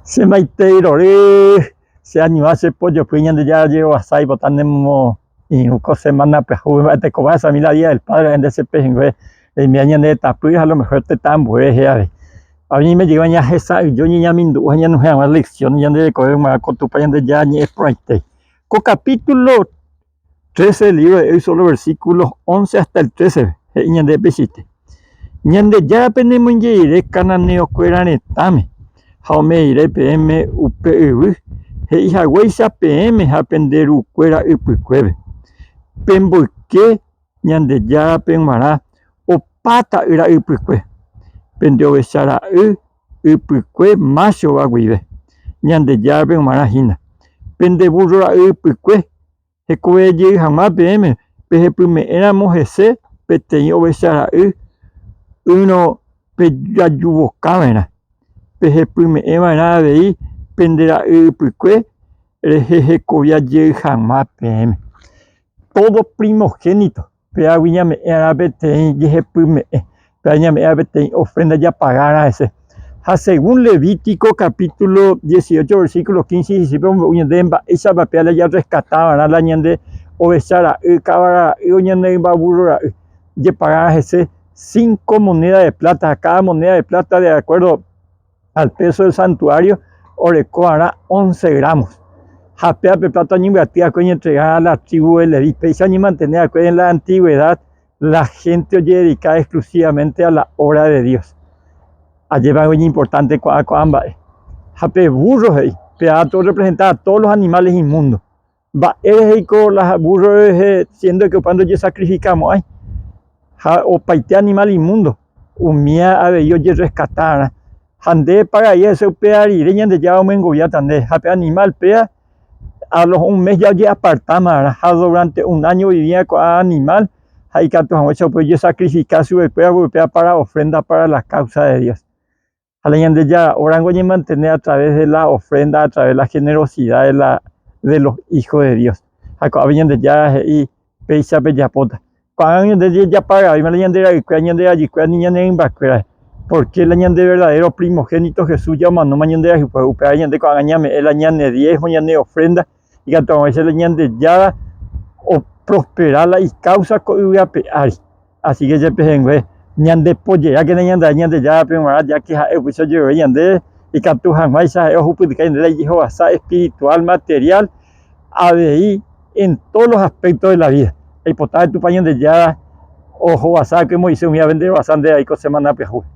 Che maitei rory, che añuã che pojopy Ñandejára jehovasa aipota ne moirũ ko semana pyahúpe mba'etekópa hesami la día del padre ha'e nde che pehẽngue reimea ñande retãpy ha lo mejor tetã ambue rehe avei. Ha oñeime jeýva ñahesa'ỹijo ñañamindu'u ha ñanohẽ hag̃ua lección ñande rekove g̃uarã ko Tupã Ñandejára ñe'ẽ porãite. Ko capítulo 13 del libro de Éxodo, versículos 11 hasta el 13, he'i ñande peichaite. Ñandejára penemoinge rire cananeo-kuéra retãme ha ome'ẽ rire peẽme upe yvy, he'i haguéicha peẽme ha pende rukuéra ypykuépe. Pemboyke Ñandejárape g̃uarã opa ta'ýra ypykue, pende ovecha ra'y ypykue máchova guive, Ñandejárape g̃uarã hína. Pende vúrro ra'y ypykue hekove jey hag̃ua peẽme pehepyme'ẽramo hese peteĩ ovecha ra'y ỹrõ pejajuvokava'erã. Pehepyme'ẽva'erã avei pende ra'y ypykue rehe hekovia jey hag̃ua peẽme. Todo primogénito Péagui ñame'ẽ'arã peteĩ jehepyme'ẽ, péa ñame'ẽ'arã peteĩ ofrenda japaga'arã hese. Ha según Levítico capítulo 18 versículo 15 y 16 omombe'u ñandéve mba'éichapa péa la jarreskatava'erã la ñande ovecha ra'y, kavara ra'y o ñane rymba burro ra'y. Jepaga'arã hese cinco moneda de plata ha cada moneda de plata de acuerdo al peso del santuario oreko va'erã once gramos. Ha péva pe plata oñembyaty va'ekue oñentrega la tribu de Leví. Péicha oñemantene va'ekue en la antigüedad la gente ojededika exclusivamente a la obra de Dios. Ajépa iñimportante ko'ã ko'ã mba'e. Ha pe burro he'i, pe ato orrepresenta a todos los animales inmundos. Mba'ére he'íko la burro rehe siendo que opa ndojesacrificamo'ãi ha opaite animal inmundo umía avei ojerrescata arã. Ha nde epaga'i hese upéva rire Ñandejára omyengoviáta nde ha pe animal péva a los un mes ya ojeapartáma arã ha durante un año ovivíva ko'ã animal ha ikatu hag̃uáicha upe ojesacrifica chupekuéra upéva para ofrenda para la causa de Dios. Ha la Ñandejára órango oñemantene a través de la ofrenda, a través de la generosidad de la de los hijos de Dios. Ha ko'ápe Ñandejára he'i péicha pejapóta. Ko'ág̃a ñande jajapagavéima la ñande ra'ykuéra, ñande rajykuéra ni ñane rymbakuéra. Porque la ñande verdadero primogénito Jesús ya omanóma ñande rayhupágui. Upévare ñande ko'ág̃a ñame'ẽ la ñane diezmo, ñane ofrenda, ikatu hag̃uáicha la Ñandejára oprospera la icausa ko yvy ape ári. Así que che pehẽngue, ñandepojerákena ñande'ái Ñandejárape g̃uarã, ya que ha'e upéicha ojerure ñandéve, ikatu hag̃uáicha ha'e ohupytyka ñandéve la ijehovasa espiritual, material, avei en todos los aspectos de la vida. Aipota Tupã Ñandejára ohovasa va'ekue Moisés umi ápe nderovasa nde avei ko semana pyahúpe.